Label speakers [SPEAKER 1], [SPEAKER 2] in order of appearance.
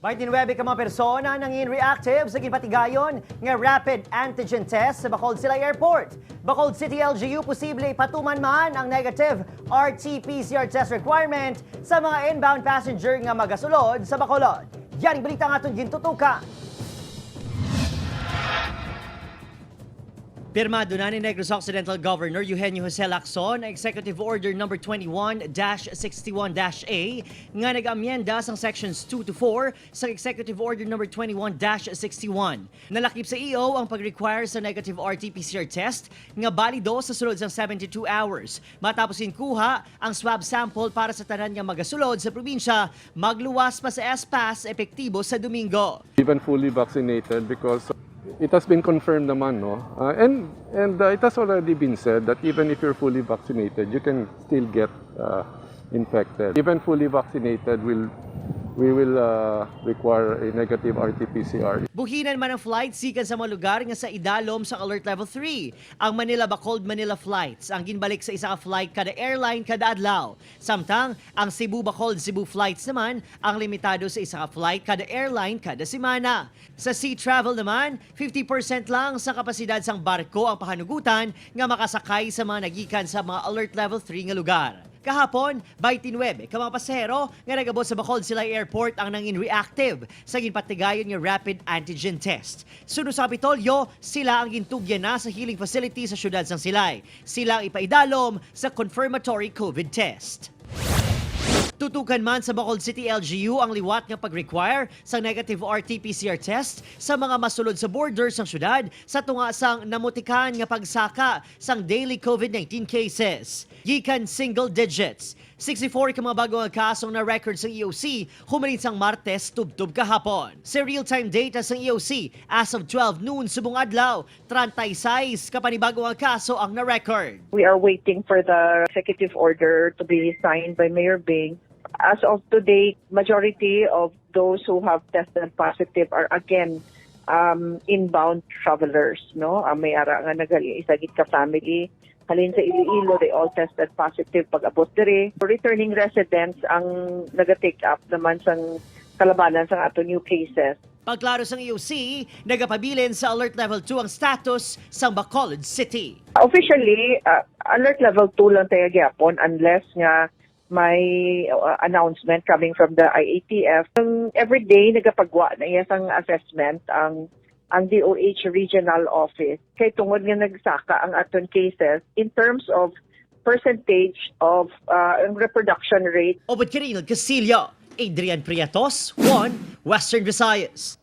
[SPEAKER 1] 29 ka mga persona nangin reactive sa ginpatigayon nga rapid antigen test sa Bacolod Silay Airport. Bacolod City LGU posible patuman man ang negative RT-PCR test requirement sa mga inbound passenger nga magasulod sa Bacolod. Yan ang balita nga aton gintutukan. Pirmado na ni Negros Occidental Governor Eugenio Jose Lacson ang Executive Order Number 21-61-A nga nag-amyenda sang Sections 2 to 4 sa Executive Order Number 21-61. Nalakip sa EO ang pag-require sa negative RT-PCR test nga balido sa sulod sang 72 hours. Matapos kuha ang swab sample para sa tanan nga magasulod sa probinsya, magluwas pa sa S-Pass epektibo sa Domingo.
[SPEAKER 2] Even fully vaccinated, because it has been confirmed naman, no? And it has already been said that even if you're fully vaccinated, you can still get infected. Even fully vaccinated will we will require a negative RT-PCR.
[SPEAKER 1] Buhinan man ang flight sikan sa mga lugar nga sa idalom sa Alert Level 3. Ang Manila Bacolod Manila flights ang ginbalik sa isa ka flight kada airline kada adlaw. Samtang ang Cebu Bacolod Cebu flights naman ang limitado sa isa ka flight kada airline kada semana. Sa sea travel naman, 50% lang sa kapasidad sang barko ang pahanugutan nga makasakay sa mga nagikan sa mga Alert Level 3 nga lugar. Kahapon, 29 ka mga pasahero nga nagabot sa Bacolod Silay Airport ang nangin reactive sa ginpatigayon nga rapid antigen test. Suno sa Kapitolyo, sila ang gintugyan na sa healing facility sa syudad sang Silay. Sila ang ipaidalom sa confirmatory COVID test. Tutukan man sa Bacolod City LGU ang liwat nga pag-require sa negative RT-PCR test sa mga masulod sa border sang syudad sa tunga sang namutikan nga pagsaka sang daily COVID-19 cases. Gikan single digits, 64 ka mga bago nga kasong na record sa EOC humalin sang Martes tubtob kahapon. Sa real-time data sang EOC as of 12 noon subong adlaw, 36 ka panibago nga kaso ang na-record.
[SPEAKER 3] We are waiting for the executive order to be signed by Mayor Bing. As of today, majority of those who have tested positive are again inbound travelers. No, may ara nga nagali isa gid ka family halin sa Iloilo, they all tested positive pag abot diri. Returning residents ang naga-take up naman sang kalabanan sa ato new cases.
[SPEAKER 1] Pagklaro sang EOC, nagapabilin sa Alert Level 2 ang status sang Bacolod City.
[SPEAKER 3] Officially, alert level 2 lang tayo gyapon unless nga may announcement coming from the IATF. Ang every day nagapagwa na iya sang assessment ang DOH regional office. Kay tungod nga nagsaka ang aton cases in terms of percentage of ang reproduction rate.
[SPEAKER 1] Obed Quirino Casillo, Adrian Priatos, 1 Western Visayas.